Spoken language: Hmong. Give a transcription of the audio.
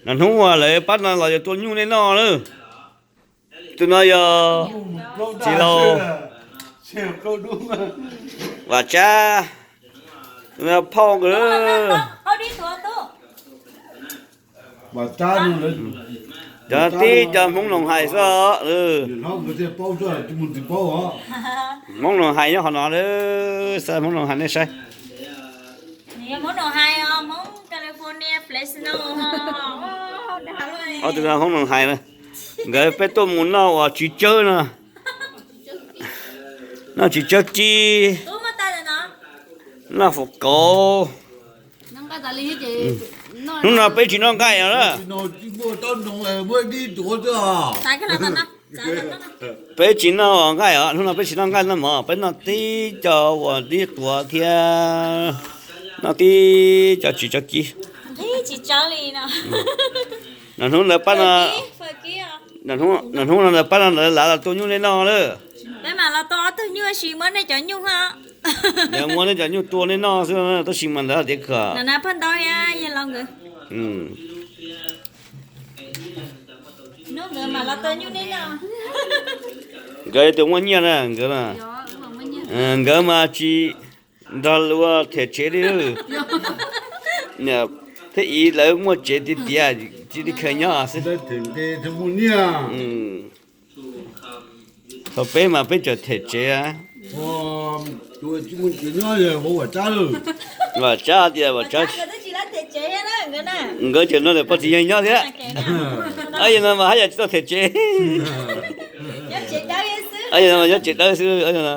Nag hnub uas lawv pab no los yog tua nyuj nej noj na. Tus no yog txiv laus Vam Tsab, tus no phauj nkawd. Cov tib cov Hmoob Noos Hais xwb. Hmoob Noos Hais nyob qhov no, xa Hmoob Noos Hais nej saib. Ob tug no Hmoob Noos Hais na, nkawd peb tuaj mus noj uas txiv tsawb no, noj txiv tsawb kib, noj fam kauv. Hnub no peb tsis noj nqaij os. Peb tsis noj nqaij os, hnub no peb tsis noj nqaij noj mov, peb noj tib co uas dib quav thiab noj tib co txiv tsawb kib. Nag hnub ntawd pab no, nag hnub no ntawd pab no ntawd lav los tua nyuj nej noj lawm. Peb mam los tua ob tug nyuj, sis muab nej cov nyuj ho. Yog muab nej cov nyuj tua nej noj xwb, tab sis mas ntawd tias kawg. Phaj Ntau thiab yawg laus nkawd. Hnub nkawd mam los tua nyuj nej noj. Nkawd tus muaj nyiaj na, nkawd, nkawd mas tsis nrog luag them tsev li. Thiab ib lawv muaj tsev tiag tiag, tsis li khaws nyob xwb. Thaum peb mas peb tseem them tsev. Vam Tsab tias, nkawd tseem nrog niam pog txiv yawg nyob thiab. Yog no mas haj yam tsis tau them tsev. Yog no mas nyob tsev dawb xwb no.